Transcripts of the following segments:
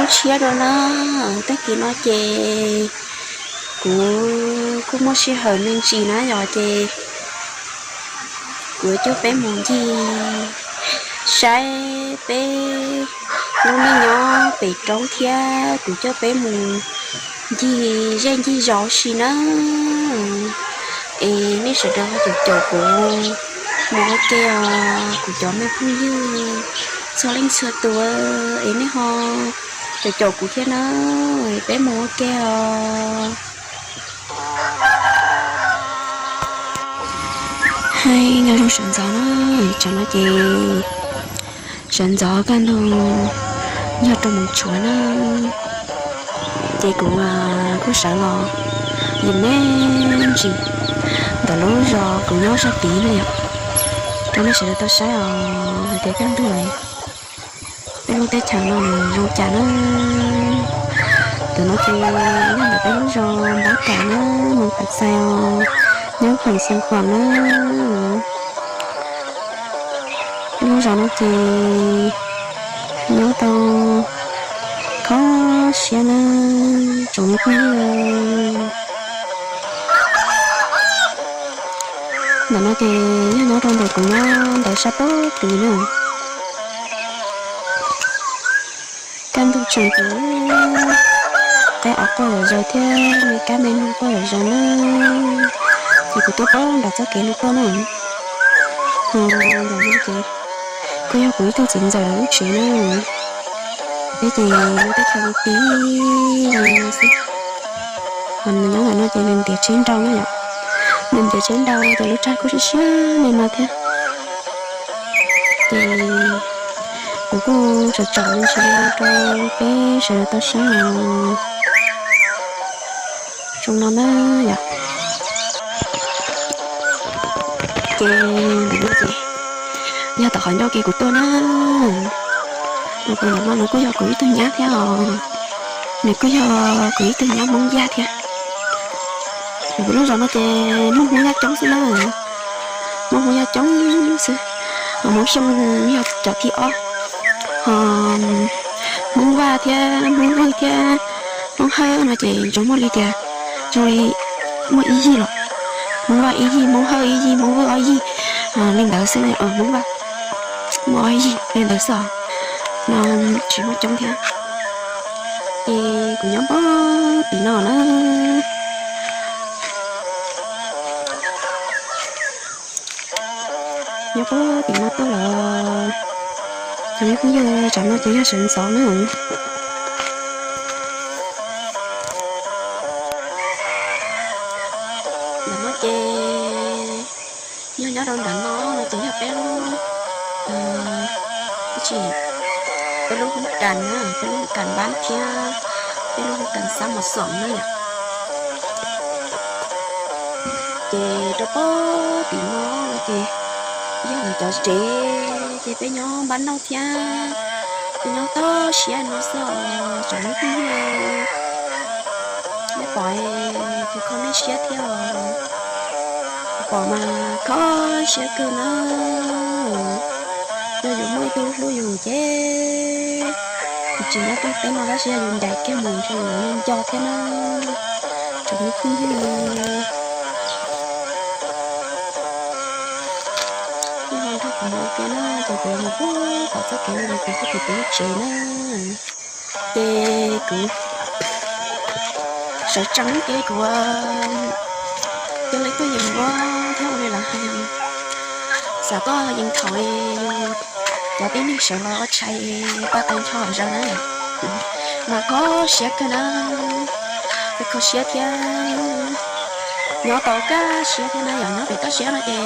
Tshiab dua na, tag kis no ces kuv kuj muaj sij hawm me ntsis na yom, ces kuv coj peb mus ncig saib peb lub neej nyob pem roob thiab kuv coj peb mus ncig zej ncig zos si na. Es nej sawv daws ho caum caum kuv mus ua ke os, kuv cov me phooj ywg txhua leej txhua tus, es nej ho caum caum kuv thiab na, peb mus ua ke os. Hais nyob zoo sawv ntxov na, tsam no ces sawv ntxov kaj ntug yog rau moos tshuav na, ces kuv kuj sawv los yim me ntsis ntawm lub zos kuv nyob sab tid na yom, rau nej sawv daws tau saib os hais tias kaj ntug peb lub teb chaws no nws zoo cas na. Ntawm no ces yog ntawm peb lub zos Npab Kam na, moos Kam Xais os, nyob Pheem Xeev Khuam na. Peb lub zos no ces nyob tau kho siab na, tsoom me phooj ywg. Ntawm no ces yog nyob rau ntawm kuv nyob ntawm sab pab tid na. Kaj ntug tseem ceeb, qaib os quaj zom zaws thiab me kab me noog quaj zom zaws na. Ces kuv tuaj pab nram txoj kev no tuaj na. Ntawm no ces kuj yog kuv ib tug txiv ntxawm lawv lub tsev na. Peb ces nyob teb chaws li tid li no xwb. Ho nws nyob ntawm no ces nws ntiav tsheb nrau na yom. Nws ntiav tsheb nrau ces lub raj kuj siab siab li no thiab. Ces kuv kuj tsom tsom me ntsis rau peb sawv daws tau saib os. Zoo no na yom. Ces ntawm no ces yog tom qhov ncauj kev kuv tuaj na. Tus ntawm no nws kuj yog kuv ib tug nyab thiab os. Nws kuj yog kuv ib tug nyab Hmoob Yaj thiab. Kuv lub zos no ces Hmoob Hmoob Yaj coob xwb na. Hmoob Hmoob Yaj coob xwb. Hmoob Xyooj yog cov thib ob. Ho Hmoob Vaj thiab Hmoob Vwj thiab Hmoob Hawj no ces tsuas muaj li tias, tsuas li muaj ib yig los. Hmoob Vaj ib yig, Hmoob Hawj ib yig, Hmoob Vwj ob yig, li ntawd xwb, Hmoob Vaj muaj ob yig li ntawd xwb os. No tsis muaj coob thiab. Ces kuv nyob npab tim no na. Nyob puag tim no tuaj los, cov me phooj ywg, tsam no ces yog sawv ntxov na. Ntawm no ces yog nyob rau nram no no ces yog peb lub, ib tsi, peb lub hoob kas na, peb lub hoob kas npab thiab peb lub hoob kas xab mos xoom na yom. Ces rau puag tim no ces yog lawv cov tsev, ces peb nyob npab nauj thiab, peb nyob toj siab no xwb os tsoom me phooj ywg. Nej pom, kuv kho nej siab thiab os. Kuv pom mas kho siab kawg na. Yog yus muaj ib tug hlub yus ces yus tsis nyob rooj teb no tab sis yog yus ncaim kiag mus ntshe yus nco thiab na. Tsoom me phooj ywg, nej ho nrog kuv mus ua ke na, ces kuv yuav mus puag tom txoj kev no ces kuv tuaj tim kuv lub tsev na. Ces kuv sawv tsees ces kuv cia li tuaj yees ua thiab ua li lawv hais, xav tuaj yees thaum yus cov tib neeg sawv los ua tshais paj tau ncho zaws na, mas kho siab kawg na, kho siab thiab. Nyob tau kaj siab thiab na, yog nyob pem toj siab no ces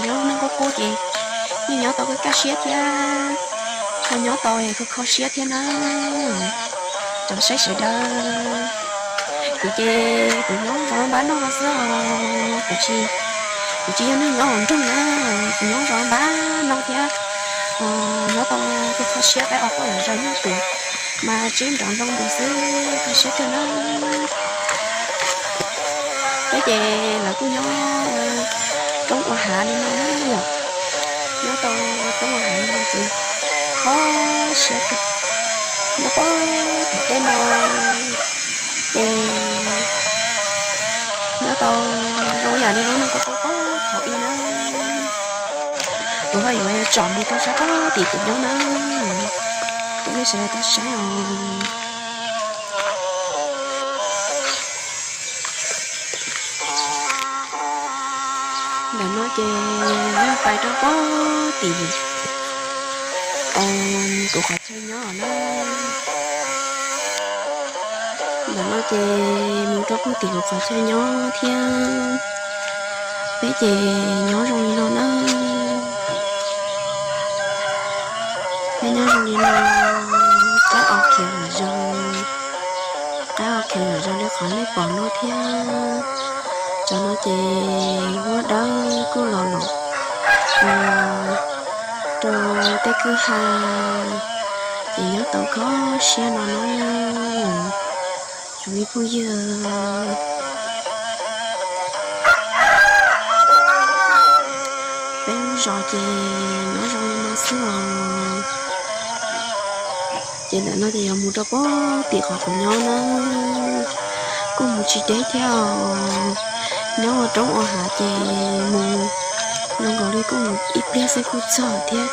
nyob lub neej qub qub ces yeej nyob tau kaj siab thiab, ho nyob tau kho kho siab thiab na. Tsoom saib sawv daws, kuv ces kuv nyob zov npab no xwb os, kuv tsis, kuv tsis yog neeg nyob hauv nroog na, kuv nyob zov npab no thiab. Nyob tau kho kho siab, qaib os quaj zom zaws nyob tim, mas tseem nrov nroo ntws xwb, kho siab kawg na. Peb ces lawv kuj nyob roob ua hav li no na yom, nyob tau roob ua hav li no ces kho siab kawg. Nyob pob tim teb no ces nyob tau zoo yam li lub neej kuv pom pob thaum ub na. Kuv ho yuav tsom mus rau sab pob tim kuv nyob na, kuv nej sawv daws tau saib os. Ntawm no ces yog pais rau pob tim kuv qhov chaw nyob na. Ntawm no ces mus rau pob tim kuv qhov chaw nyob thiab. Peb ces nyob zoo li no na. Peb nyob zoo li no, qab o khiav zom zaws, qab o khiav zom zaws li qhov nej pom no thiab. Cov no ces huab dawb kuj los lawm rau tej kwj ha, ces nyob tau kho siab no na. Cov me phooj ywg, peb lub zos ces nyob zoo li no xwb os. Ces ntawm no ces yuav mus rau pob tim qhov kuv nyob na, kuj mus tsis deb thiab os. Nyob ua roob ua hav ces mus zoo nkaus li kuj mus ib pliag xwb kuj txog thiab.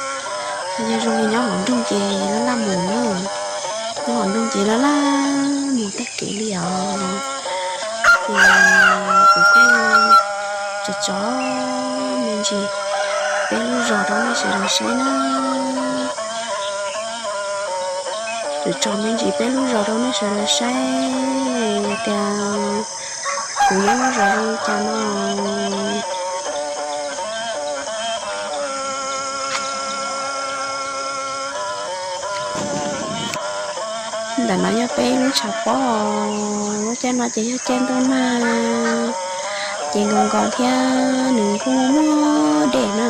Yog zoo li nyob hauv nroog ces laj laj mus na, nyob hauv nroog ces laj laj mus tag kev li os. Ces kuv kuj tso tso me ntsis peb lub zos rau nej sawv daws saib na. Tso tso me ntsis peb lub zos rau nej sawv daws saib tias kuv nyob lub zos zoo li cas no. Ntawm no yog peb lub tshav pob, lub caij no ces yog caij ntuj nag, ces nkaus nkaus thiab nws kuj muaj muaj dej na.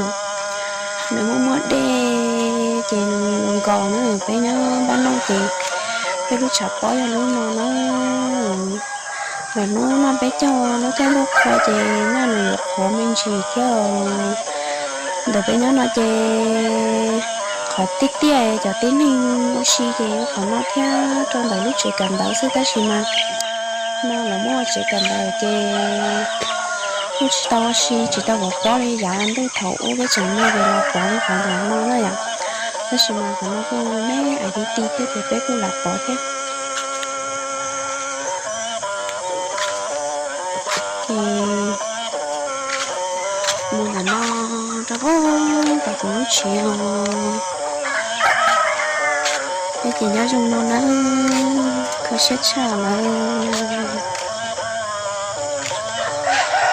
Nws muaj muaj dej ces nws nkaus nkaus na, peb nyob npab nooj ces peb lub tshav pob yog lub no na. Lawm hnub no peb cog lub caij ntuj qhua ces nag nws yuav qhuav me ntsis thiab. Ntawm peb nyob no ces qhov tiaj tiaj cov tib neeg ua si ces ua qhov no thiab rau ntawm lub tsev kawm ntawv xwb tab sis mas no lawv muab ua tsev kawm ntawv ces kuj tsis tau ua si tsis tau pov pob li yav ntuj thaum ub peb tseem me ces los pov li qhov ntawm no na yom. Tab sis mas qhov no kuj me ais ti ti thiab ces peb kuj lam pov thiab. Ces mus ntawm no rau pem kuv lub tsev os. Peb ces nyob zoo no na, kho siab tshaj lawm.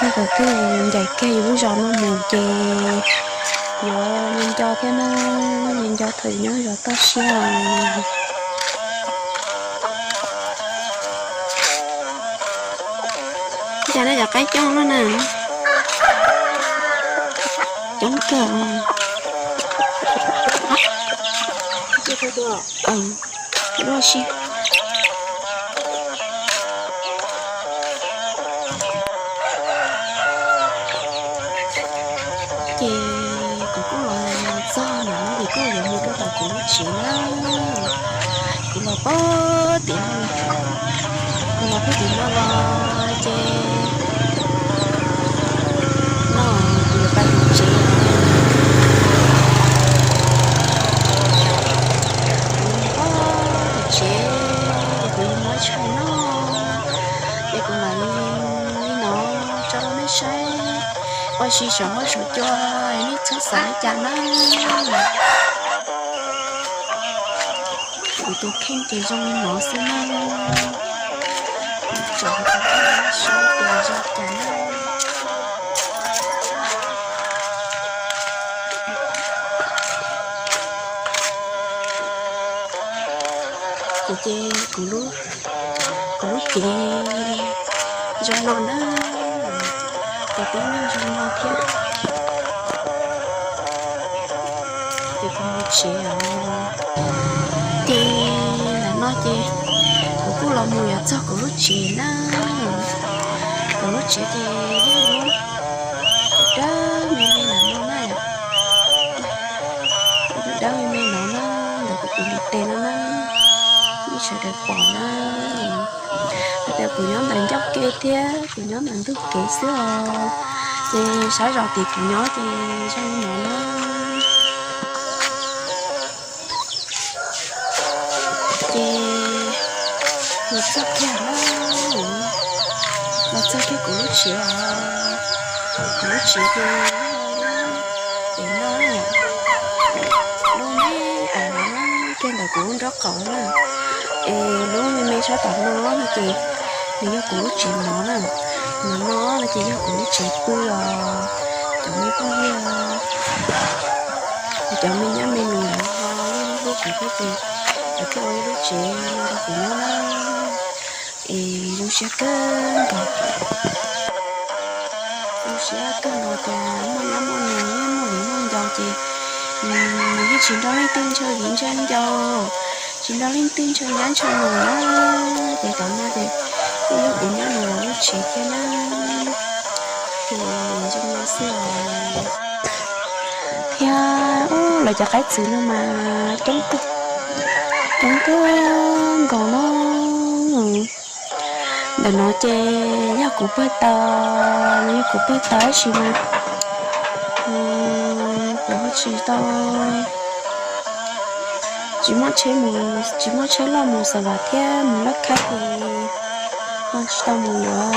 Yog thaum twg ncaim kiag yus lub zos no mus ces yuav nco thiab na, nco thaum nyob zos toj siab os. Cas nej cov qaib coob no na, coob kawg. Ua si. Ces kuv kuj los txog no ces kuj yuav mus rau tom kuv lub tsev na. Kuv los pem tim no, kuv los pem tim no los ces no kuv yuav pais kuv tsev. Kuv mus pem kuv tsev, kuv yuav mus ua tshais no, ces kuv mam li no tso rau nej saib. Ua si saum huab saum cua, nej txhob xav li cas na. Kuv tus kheej ces zoo li no xwb na. Tsom saib tias zoo cas na. Kuv ces kuv lub, kuv lub tsev zoo no na, kuv tib neeg zoo no thiab. Ces kuv mus tsev os. Ces ntawm no ces kuv kuj los mus yuav txog kuv lub tsev na. Kuv lub tsev ces dawb me me ntawm no na yom. Dawb me me no na, ntawm kuv tus ntiv tes no na. kawg pom na. Hais tias kuv nyob ntawm ncauj ke thiab kuv nyob ntawm ntug kev xwb os. Ces sab zos tim kuv nyob ces zoo li no na. Ces los txog kiag na, los txog kiag kuv lub tsev os. Kuv lub tsev ces pem no, lub me me ntawm kuv lub nraub qaum na, es lub me me sab tom no no ces nws yog kuv lub tsev mov na. Nov no no ces yog kuv lub tsev pw os. Cov me phooj ywg, cov me nyab me nus lawv ho hlub kuv thiab ces lawv thiaj ua ib lub tsev rau kuv nyob na. Es zoo siab kawg nkaus, zoo siab kawg nkaus tias muaj nyab muaj nus, muaj viv muaj ncaus ces nws yeej tsis nrog leej twg ntshaw viv ntshaw ncaus, tsis nrog leej twg ntshaw nyab ntshaw nus na. Ces tom no ces yeej yog kuv nyob nws lub tsev thiab na. Ces zoo no xwb os. Thiab lawv cov qaib txwv no mas coob kawg, coob kawg nkaus no. Ntawm no ces yog kuv pawg taws, yog kuv pawg taws tab sis mas kuv ho tsis tau, tsis muaj tsheb mus, tsis muaj tsheb loj mus Xav Vam thiab mus Laj Khab ces ho tsis tau mus yuav,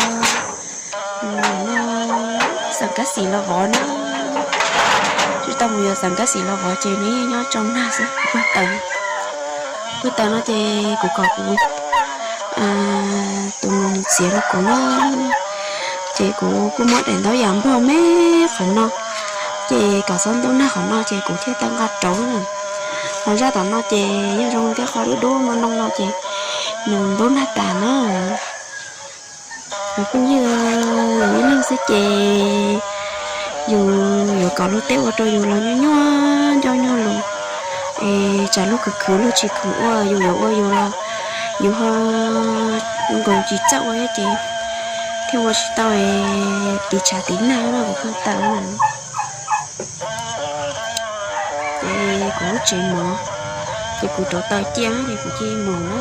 no, xeem Kab Xis los vov na. Tsis tau mus yuav xeem Kab Xis los vov ces nws yeej nyob tsau nag xwb. Kuv pawg taws, pawg taws no ces kuv kom kuv tus nus txiav rau kuv na. Ces kuv kuj muab daim ntaub yas npog me qhov no, ces kom txhob ntub nag qhov no ces kuv thiaj tau nqa rauv na. Qhov zaj tom no ces yog zoo li tej qhov dub dub no no no ces nws ntub nag tas na. Phooj ywg, yus ib leeg xwb ces yus yuav kom luag tej ua rau yus los nyuaj nyuaj ncauj nyuaj lus, es tsam luag khwv khwv luag tsis khoom ua yus yuav ua yus los yus ho nkaus tsis txawj ua thiab ces thiaj ua tsis tau es tiv tshav tiv nag no kuv pawg taws. Ces kuv lub tsev mov, ces kuv rauv taws cia ces kuv cia li mus na.